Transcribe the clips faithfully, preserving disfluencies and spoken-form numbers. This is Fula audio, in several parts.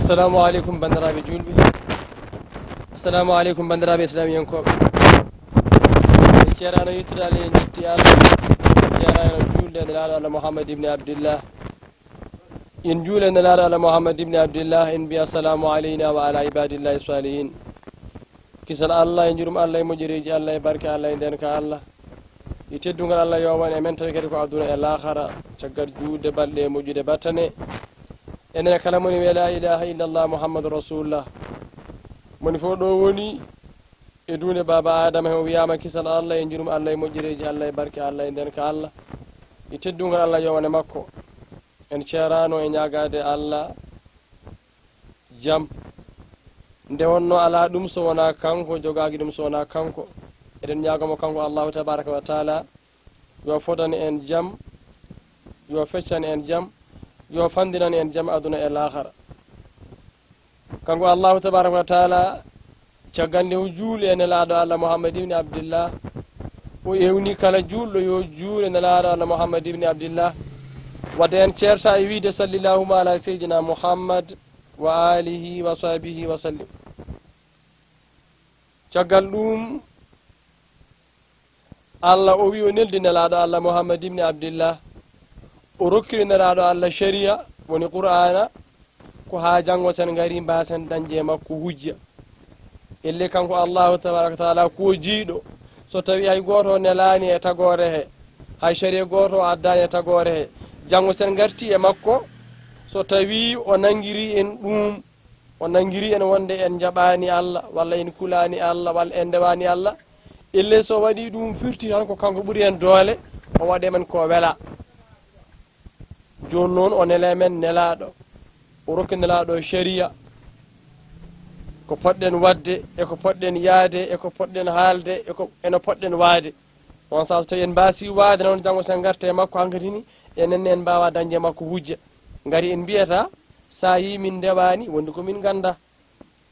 Assalamu aleykum, banndiraaɓe juulɓe. Assalamu aleykum, banndiraaɓe islamiyankooɓe. En ceeraano yettude Allah, en njetti Allah. En ceeraano juulde e Nelaaɗo Allah Muhammad ibni Abdillah. En juule Nelaaɗo Allah Muhammad ibni Abdillah, en mbiya, "Assalamu aleyna wa ala ibadillahi salihin." Kisal Allah e njurum Allah e moƴƴereeji Allah e barke Allah e ndeenka Allah e teddungal Allah yo won e men, tawi kadi ko aduna e laakhara, caggal juulde balɗe e moƴƴude battane. Enen kala moni wiya, "La ilaha illallah Muhammadu Rasulullah." Moni fof ɗo woni e duunde Baaba Adama, he o wiyaama kisal Allah e njurum Allah e moƴƴereeji Allah e barke Allah e ndeenka Allah e teddungal Allah yo won e makko. En ceeraano e ñaagaade Allah jam. Nde wonnoo alaa ɗum so wonaa kanko, jogaaki ɗum so wonaa kanko. Eɗen ñaago mo kanko Allahu tabaraka wa taala, yo fodan en jam, yo feccan en jam, yo fandinan en jam aduna e laakhara. Kanko Allahu tabaraka wa taala, caggal nde o juuli e Nelaaɗo Allah Muhammad ibni Abdillah, o ewni kala juulɗo yo juule Nelaaɗo Allah Muhammad ibni Abdillah. Wadde en ceerta e wiide, "Sallillahumma ala Seydina Muhammad wa alihi wa sahbihi wa sallim." Caggal ɗum, Allah o wi o neldi Nelaaɗo Allah Muhammad ibni Abdillah, o rokkiri Nelaaɗo Allah shari'a, woni Qur'aana, ko haa janngo sen ngari mbaasen dañde e makko hujja. Ellee kanko Allahu tabaraka wa taala ko jiiɗo, so tawi hay gooto nelaani e tagoore he, hay shari'a gooto addaani e tagoore he, janngo sen ngarti e makko, so tawi o nanngiri en ɗum, o nanngiri en wonde en njaɓaani Allah, walla en kulaani Allah, walla en ndewaani Allah, ellee so waɗi ɗum firti tan ko kanko ɓuri en doole, o waɗe men ko wela. Jooni noon o nele men Nelaaɗo, o rokki Nelaaɗo shari'a, ko poɗɗen waɗde, e ko poɗɗen yahde, e ko poɗɗen haalde, e ko, e no poɗɗen waade. On saaha so tawi en mbaasi waade noon, janngo sen ngarta e makko hankadi ni, enen ne en mbaawa dañde e makko hujja. Ngari en mbiyata, "Sa yi min ndewaani, wondi ko min ngannda."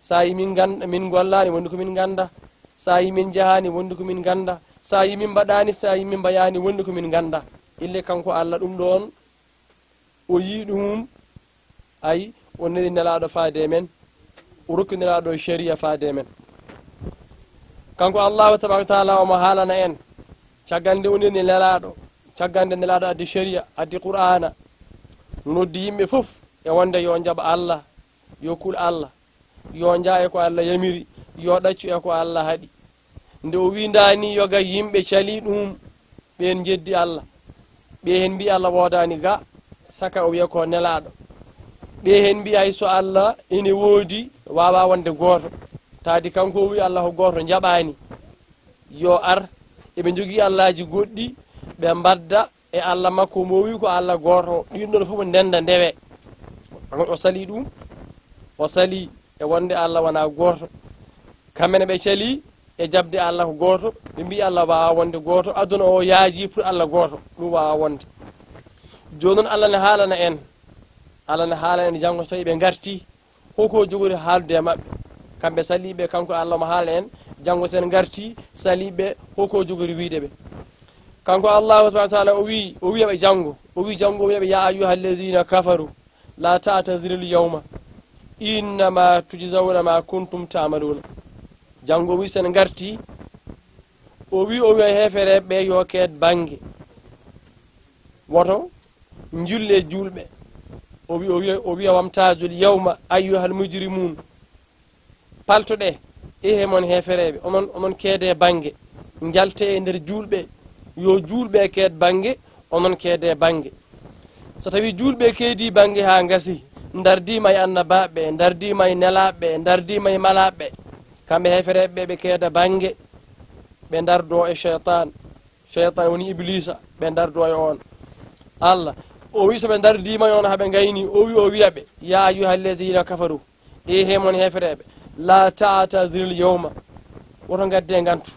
Sa yi min ngan-, min ngollaani, wondi ko min ngannda. Sa yi min njahaani, wondi ko min ngannda. Sa yi min mbaɗaani, sa yi min mbayaani, wondi ko min ngannda. Ille kanko Allah ɗum ɗoon, o yii ɗum, ay, o neli Nelaaɗo faade e men, o rokki Nelaaɗo shari'a faade e men. Kanko Allahu tabaraka wa taala omo haalana en, caggal nde o neli Nelaaɗo, caggal nde Nelaaɗo addi shari'a, addi Qur'aana, noddi yimɓe fof e wonde yo njaɓ Allah, yo kul Allah, yo njaa e ko Allah yamiri, yo ɗaccu e ko Allah haɗi. Nde o windaani yoga, yimɓe cali ɗum, ɓeen njeddi Allah. Ɓe heen mbi Allah woodaani ga, saka o wiya ko nelaaɗo. Ɓe heen mbi hay so Allah ene woodi, waawa wonde gooto. Taadi kanko o wi Allah ko gooto, njaɓaani. Yo ar, eɓe njogii allaaji goɗɗi, ɓe mbadda e Allah makko mo o wi ko Allah gooto. Ɗiin ɗoon fof ndenda ndewe. O sali ɗum, o sali e wonde Allah wonaa gooto. Kamɓe ne ɓe cali e jaɓde Allah ko gooto, ɓe mbi Allah waawa wonde gooto, aduna o yaaji pour Allah gooto, ɗum waawa wonde. Jooni noon Allah ne haalana en, Allah ne haalana en janngo so tawi ɓe ngarti, hoko jogori haaldude e maɓɓe. Kamɓe saliiɓe, kanko Allah omo haala en, janngo sen ngarti, saliiɓe, hoko jogori wiide ɓe. Kanko Allahu subhanahu wa taala o wi, o wiya ɓe janngo, o wi janngo, o wiya ɓe, "Ya ayyuha allazina kafaru, la ta'tazirul yawma, innama tujzawna ma kuntum ta'maluna." Janngo o wi sen ngarti, o wi, o wiya heefereɓe ɓe yo keed bannge. Woto njulle juulɓe. O wi, o wiya, o wiya, "Wamtazul yawma ayyuhal mujrimun." Paltoɗe, ehe mon heefereɓe, onon, onon keede bannge. Njalte e nder juulɓe, yo juulɓe keed bannge, onon keede bannge. So tawi juulɓe keedi bannge haa ngasi, ndardiima e annabaaɓe, ndardiima e nelaaɓe, ndardiima e malaaɓe, kamɓe heefereɓe ɓe keeda bannge, ɓe ndardo e shaytan. Shaytan woni Iblisa, ɓe ndardo e on. Allah, o wi so ɓe ndardiima e on haa ɓe ngayni, o wi, o wiya ɓe, "Ya ayyuha allazina kafaru, ehe mon heefereɓe, la ta'tazirul yawma." Woto ngadde ngantu.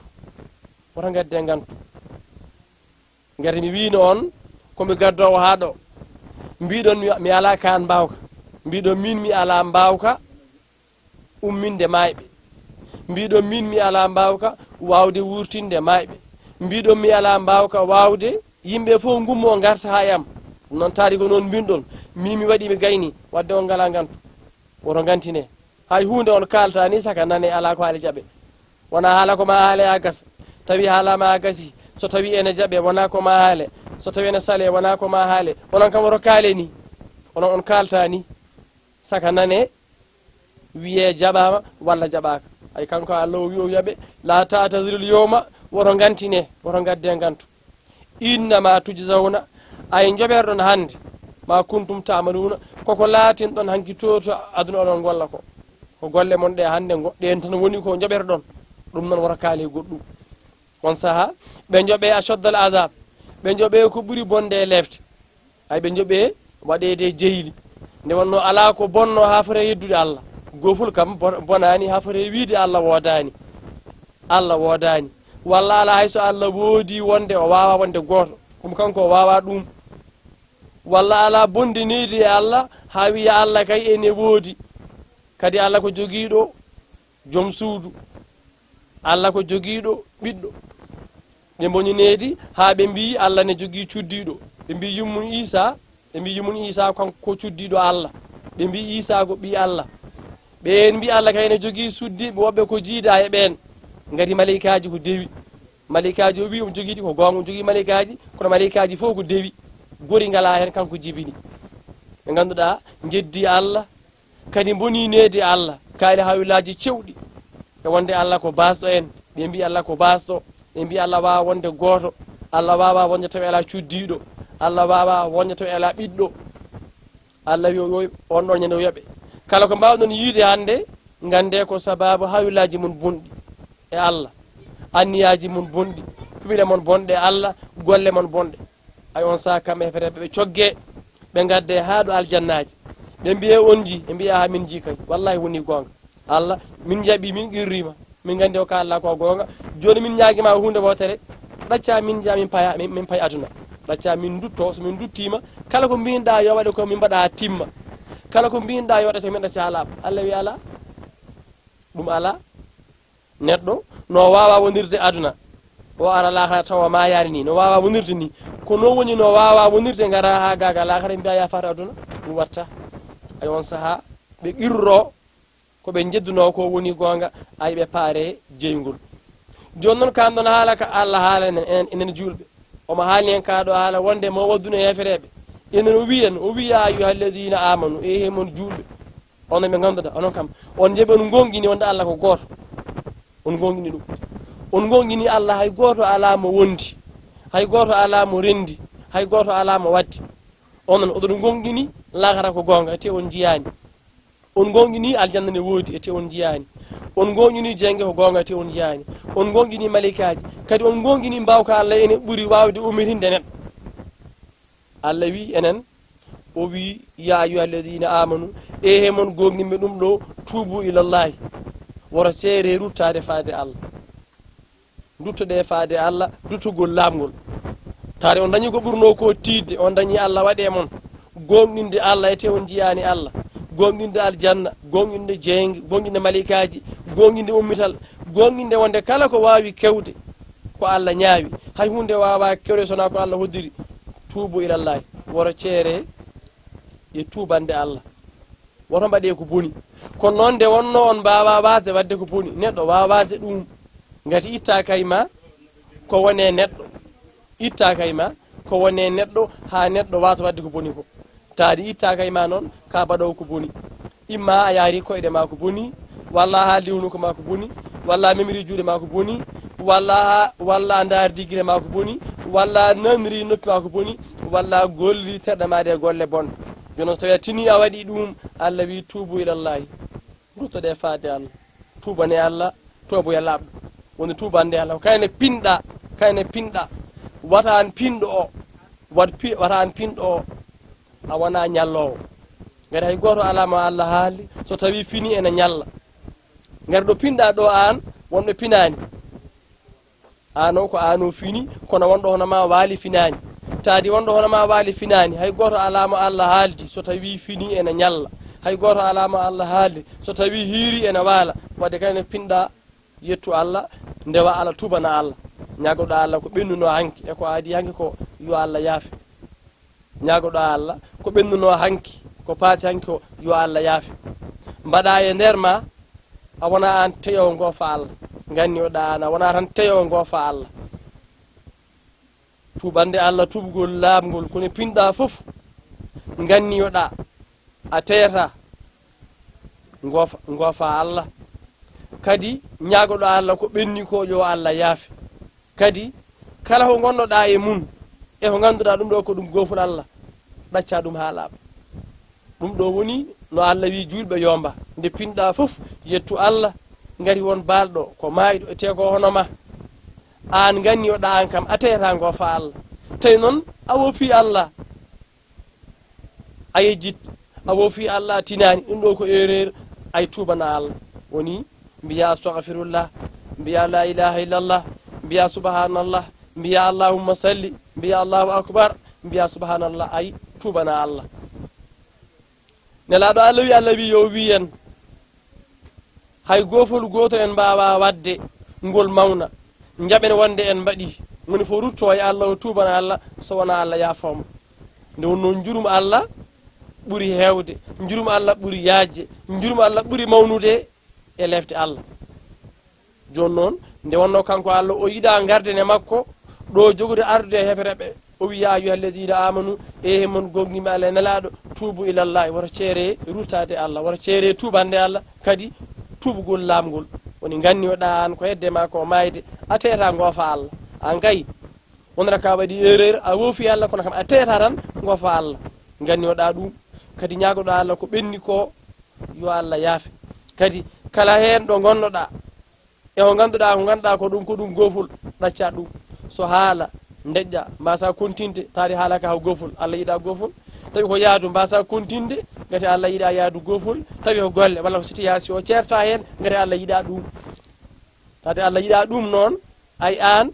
Woto ngadde ngantu. Ngati mi wiino on, ko mi gaddoowo haa ɗo. Mbiɗon mi, mi alaa kaan mbaawka. Mbiɗon min mi alaa mbaawka umminde maayɓe. Mbiɗon min mi alaa mbaawka waawde wurtinde maayɓe. Mbiɗon mi alaa mbaawka waawde yimɓe fof ngummo ngarta haa e am. Noon taari ko noon mbinɗon. Min mi waɗi mi gayni, wadde on ngalaa ngantu. Woto ngantine. Hay huunde on kaaltaani saka nane alaa ko haali jaɓe. Wonaa haala ko maa haale a gasa. Tawi haala maa gasi. So tawi ene jaɓe, wonaa ko maa haale. So tawi ene sale, wonaa ko maa haale. Onon kam woto kaale ni. Onon on kaaltaani saka nane wiyee jaɓaama walla jaɓaaka. Ay kanko Allah o wi o wiyaɓe, "La ta'tazirul yawma", woto ngantine, woto ngadde ngantu. "Innama tujzawna", ay njoɓerɗon hannde, "ma kuntum ta'maluna", koko laatinɗon hanki to to aduna oɗon golla ko. Ko golle mon ɗe hannde go-, ɗen tan woni ko njoɓerɗon. Ɗum noon woto kaale goɗɗum. On saha, ɓe njoɓe ashaddal azab, ɓe njoɓe ko ɓuri bonde e lefte. Ay ɓe njoɓe waɗeede jeyli. Nde wonno alaa ko bonno haa foti e yeddude Allah. Gofol kam bon-, bonaani haa foti e wiide Allah woodaani. Allah woodaani. Walla alaa hay so Allah woodi wonde o waawa wonde gooto. Ɗum kanko o waawa ɗum. Walla alaa bonde neydi e Allah haa wiya Allah kay ene woodi. Kadi Allah ko jogiiɗo joom suudu. Allah ko jogiiɗo ɓiɗɗo. Ɓe mboni neydi haa ɓe mbiyi Allah ne jogii cuddiiɗo. Ɓe mbiyi yummum Iisaa, ɓe mbiyi yummum Iisaa kanko ko cuddiiɗo Allah. Ɓe mbiyi Iisaa ko ɓii Allah. Ɓeen mbiyi Allah kay ne jogii suddiiɓe woɓɓe ko jiidaa e ɓeen. Ngati maleykaaji ko dewi. Maleykaaji o wiyi omo jogii ɗi ko goonga, omo jogii maleykaaji, kono maleykaaji fof ko dewi. Gori ngalaa heen kanko jibini. Ɓe ngannduɗaa njeddii Allah, kadi mbonii neydi Allah, kaali haawilaaji cewɗi. E wonde Allah ko baasɗo en, ɓe mbiyi Allah ko baasɗo, ɓe mbiyi Allah waawaa wonde gooto, Allah waawaa wonde tawi alaa cuddiiɗo, Allah waawaa wonde tawi alaa ɓiɗɗo. Allah wi o, on ɗon ñande o wiyaɓe. Kala ko mbaawɗon yiide hannde, nganndee ko sabaabu haawilaaji mon bonɗi e Allah, anniyaaji mon bonɗi, piɓile mon bonɗe e Allah, golle mon bonɗe. Ay on saha kamɓe hefereɓe ɓe cogge, ɓe ngadde haa ɗo aljannaaji. Ɓe mbiye on ji, ɓe mbiya haa min ji kay. Wallahi woni goonga. Allah, min jaɓi, min qirrima. Min nganndi o ka Allah ko goonga. Jooni min ñaagi ma huunde wootere. Ɗacca min jaa min paya, min, min pay aduna. Ɗacca min ndutto, so min nduttiima, kala ko mbinɗa yo waɗe ko min mbaɗa timma. Kala ko mbinɗa yo waɗe to min ɗacca alaa. Allah wi alaa. Ɗum alaa. Neɗɗo no waawa wonirde aduna, o ara laakara tawa maayaani ni, no waawa wonirde ni. Ko noon woni no waawa wonirde ngara haa gaaga laakara mbiya ya faata aduna, ɗum watta. Ay on saha ɓe qirro ko ɓe njeddunoo ko woni goonga, ay ɓe paare jeyngol. Jooni noon kaan ɗoon haala ka Allah haala enen, enen, enen juulɓe. Omo haali en kaa ɗo haala wonde mo waddunoo heefereeɓe. Enen o wiyi en, o wiyi, "Ya ayyuha allazina amanu", e he mon juulɓe. Onon ɓe ngannduɗaa, onon kam, on njeɓi on ngoonɗini wonde Allah ko gooto. On ngoonɗini ɗum. On ngoonɗini Allah hay gooto alaa mo wondi. Hay gooto alaa mo rendi. Hay gooto alaa mo waddi. Onon oɗon ngoonɗini laakara ko goonga, te on njiyaani. On ngoonɗini aljanna ne woodi, e te on njiyaani. On ngoonɗini jeynge ko goonga, te on njiyaani. On ngoonɗini maleykaaji. Kadi on ngoonɗini mbaawka Allah ene ɓuri waawde ummitinde neɗɗo. Allah wi enen, o wi, "Ya ayyuha allazina amanu", e he mon goonɗinɓe ɗum ɗo, "tuubu ilallahi." Woto ceere ruttaade faade Allah. Nduttoɗe faade Allah, duttugol laamgol. Taade on dañi ko ɓurnoo ko tiiɗde, on dañi Allah waɗe mon. Goonɗinde Allah e te on njiyaani Allah. Goonɗinde aljanna, goonɗinde jeynge, goonɗinde maleykaaji, goonɗinde ummital, goonɗinde wonde kala ko waawi kewde, ko Allah ñaawi. Hay huunde waawaa kewde so wonaa ko Allah hoddiri. Tuubu ilallahi. Woto ceere e tuubande Allah. Woto mbaɗee ko boni. Kono noon nde wonnoo on mbaawaa waasde waɗde ko boni, neɗɗo waawaa waasde ɗum. Ngati ittaaka e ma ko wone neɗɗo. Ittaaka e ma ko wone neɗɗo haa neɗɗo waasa waɗde ko boni ko. Taadi ittaaka e ma noon ka baɗoowo ko boni. Imma a yahri koyɗe ma ko boni, walla a haaldi hunuko ma ko boni, walla a memri juuɗe ma ko boni, walla, walla a ndaardi gite ma ko boni, walla a nanri noppi ma ko boni, walla a golli terɗe ma ɗe golle bonɗe. Jooni so tawi a tini a waɗi ɗum, Allah wi, "Tuubu ilallahi." Nduttoɗe faade Allah. Tuubane Allah, tuuboya laaɓɗo. Woni tuubande Allah. Ko kayne pinɗa, kayne pinɗa. Wata an pinɗo o. Wat pi-, wata an pinɗo o. A wona ñalloowo. Ngati hay gooto alaa mo Allah haaldi, so tawi fini ene ñalla. Ngati ɗo pinɗa ɗo aan, wonɓe pinaani. Aan o ko aan o fini, kono wonɗo hono ma waali finaani. Taadi wonɗo hono ma waali finaani, hay gooto alaa mo Allah haaldi, so tawi fini ene ñalla. Hay gooto alaa mo Allah haaldi, so tawi hiiri ene waala. Wadde kayne pinɗa, yettu Allah, ndewa Allah, tuubana Allah. Ñaagoɗa Allah ko ɓennunoo hanki, e ko aadi hanki ko, yo Allah yaafe. Ñaagoɗa Allah, ko ɓennunoo hanki, ko paasi hanki ko, yo Allah yaafe. mbaɗa e nder ma, a wona an teyo ngoofa Allah. Nganni o ɗa an, a wona tan teyo ngoofa Allah. Tuubande Allah, tuubugol laaɓngol, ko ne pinɗa fof, nganni o ɗa, a teyata, ngoofa, ngoofa Allah. Kadi ñaagoɗo Allah ko ɓenni ko, yo Allah yaafe. Kadi, kala ko ngonnoɗa e mum, e ko ngannduɗa ɗum ɗo ko ɗum goofol Allah, ɗacca ɗum haa laaɓa. Ɗum ɗo woni no Allah wi juulɓe yo mba. Nde pinɗa fof, yettu Allah, ngati won baalɗo, ko maayɗo, e te ko hono ma. Aan nganni o ɗa aan kam, a teyata ngoofa Allah. Tawi noon, a woofi Allah. A yejjit, a woofi Allah, a tinaani. Ɗum ɗo ko erreur, ay tuubana Allah. Woni, mbiya astagfirullah, mbiya la ilaha illallah, mbiya subhanallah, mbiya allahumma salli, mbiya allahu akbar, mbiya subhanallah, ay tuubana Allah. Nelaaɗo Allah wi, Allah wi yo wi en, hay goofol gooto en mbaawa waɗde ngol mawna, njaɓen wonde en mbaɗi. Woni fof rutto e Allah, o tuubana Allah, so wonaa Allah yaafooma. Nde wonnoo njurum Allah ɓuri heewde, njurum Allah ɓuri yaajde, njurum Allah ɓuri mawnude e lefte Allah. Jooni noon, nde wonnoo kanko Allah, o yiɗa ngarden e makko, ɗo jogude ardude e hefereɓe. O wi, "Ya ayyuha alladina amanu, e he mon gomɗinɓe Allah e Nelaaɗo, tuubu ilallahi, woto ceere rutaade Allah, woto ceere tuubande Allah, kadi tuubugol laaɓngol." Woni nganni o ɗa aan ko hedde ma ko maayde, a teyata ngoofa Allah. Aan kay, wonata ka waɗi erreur, a woofi Allah, kono kam a teyata tan ngoofa Allah. Nganni o ɗa ɗum, kadi ñaagoɗa Allah ko ɓenni ko, yo Allah yaafe. Kadi kala heen ɗo ngonnoɗa, e ko ngannduɗaa, ko ngannduɗaa ko ɗum, ko ɗum goofol, ɗacca ɗum. So haala, ndeƴƴa, mbasa kontinde, taade haala ka ko goofol, Allah yiɗa goofol. Tawi ko yaadu, mbasa kontinde, ngati Allah yiɗa yaadu goofol. Tawi ko golle, walla ko situation, ceerta heen, ngati Allah yiɗa ɗum. Taade Allah yiɗa ɗum noon, ay aan,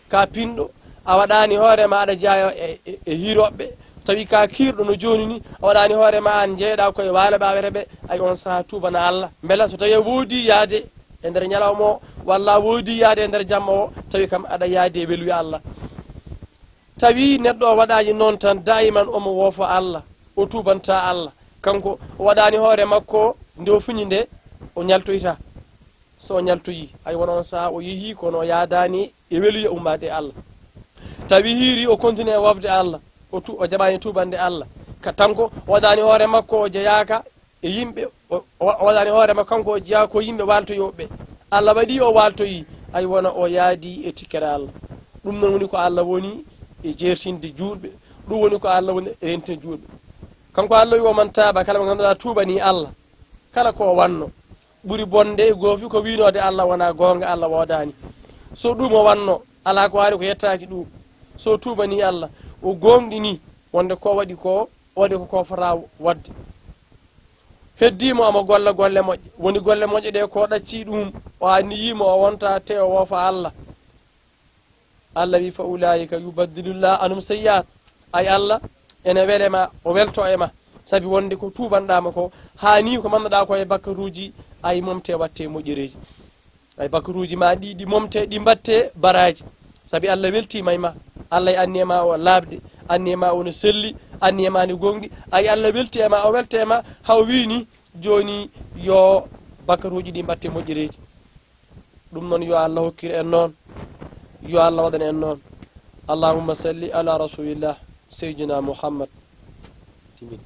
ka pinɗo, a waɗaani hoore ma aɗa jeyaa e, e, e hiroɓe, tawi ka kiirɗo no jooni ni, a waɗaani hoore ma aan jeeɗa koye waalo ɓe awete ɓe, ay on saha tuubana Allah. Mbela so tawi a woodi yaade e nder ñalawma o, walla a woodi yaade e nder jamma o, tawi kam aɗa yaade e weluya Allah. Tawi neɗɗo o waɗaani noon tan, daiman omo woofo Allah, o tuubanta Allah. Kanko o waɗaani hoore makko nde o fuñi nde, o ñaltoyta. So o ñaltoyi, ay won on saha o yehi, kono o yaadaani e weluya ummaade e Allah. Tawi hiiri o continue e wofde Allah, o tu-, o jaɓaani tuubande Allah. Ka tanko o waɗaani hoore makko, o jeyaaka e yimɓe, o, o, o waɗaani hoore makko, kanko o jeyaa ko yimɓe waaltoyooɓe. Allah waɗi o waaltoyi, ay wona o yaadi e tikkere Allah. Ɗum noon woni ko Allah woni e jeertinde juulɓe. Ɗum woni ko Allah woni e rentinde juulɓe. Kanko Allah wi, "Wa man taaba," kala mo ngannduɗaa tuubani Allah. Kala ko o wanno ɓuri bonde e goofi ko wiinoode Allah wonaa goonga, Allah woodaani. So ɗum o wanno, alaa ko haali ko yettaaki ɗum. So tuubanii Allah, o goongɗinii wonde ko waɗi ko, o waɗi ko ko fota waɗde. Heddii mo omo golla golle moƴƴe, woni golle moƴƴe ɗe ko ɗaccii ɗum, o anniyii mo o wonta te o woofa Allah. Allah wi, "Fa ulaika yubaddilullah anhum sayyi'at." Ay Allah, ene wele ma, o welto e ma. Sabi wonde ko tuubanɗaa mo ko, haa ni ko mannoɗaa ko e bakkaruuji, ay momte watte moƴƴereeji. Ay bakkaruuji ma ɗi, ɗi momte, ɗi mbatte baraaji. Sabi Allah weltiima e ma. Allah e anniye ma o laaɓde, anniye ma o no selli, anniye ma ne goongɗi. Ay Allah welti e ma, o welta e ma, haa o wii ni, jooni yo bakkaruuji ɗi mbatte moƴƴereeji. Ɗum noon yo Allah hokkir en noon, yo Allah waɗan en noon. Allahumma salli ala rasulillah, Seydina Muhammad. Timmini.